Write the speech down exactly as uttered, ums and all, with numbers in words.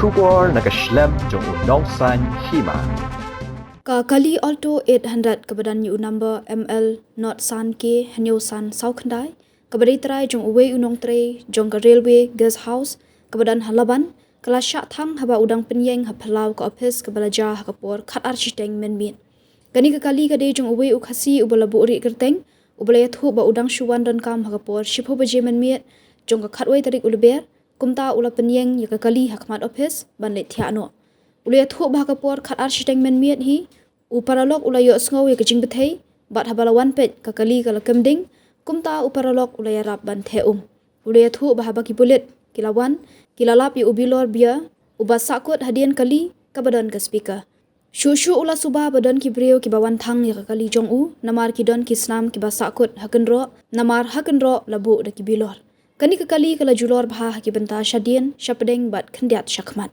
Khubor na ka shlem jong u Nongsaiñ Hima. Ka kali Alto eight hundred kaba don ïa u number M L not san K hynñiew san saw khyndai, kaba dei trai jong uwei u nongtrei jong ka Railway Guest House kaba don ha Laban, ka la shah thang haba u dang pynïeng ha phyllaw ka ophis kaba la jia ha ka por khatar shiteng mynmiet. Kane ka kali ka dei jong uwei u Khasi uba la buh rieh kyrteng, uba la ïathuh ba u dang shu wan donkam ha ka por shiphew baje mynmiet jong ka khatwei tarik u Lber, kumta u la pynïeng ïa ka kali ha khmat ophis ban leit thiah noh. U la ïathuh ba ha ka por khatar shiteng mynmiet hi, u paralok u la ïohsngew ïa ka jingbthei, bad haba la wan peit ka kali ka la kymding, kumta u paralok u la ïarap ban theh um. U la ïathuh ba haba ki pulit ki la wan, ki la lap ïa u bilor beer uba sahkut hadien kali kaba don ka speaker. Shuh shuh u la suba ba don ki briew kiba wan thang ïa ka kali jong u, namar ki don ki snam kiba sahkut ha kynroh, namar ha kynroh la buh da ki bilor. Kane ka kali ka la julor bha ha ki bynta shadien, shapdeng bad khyndiat shakhmat.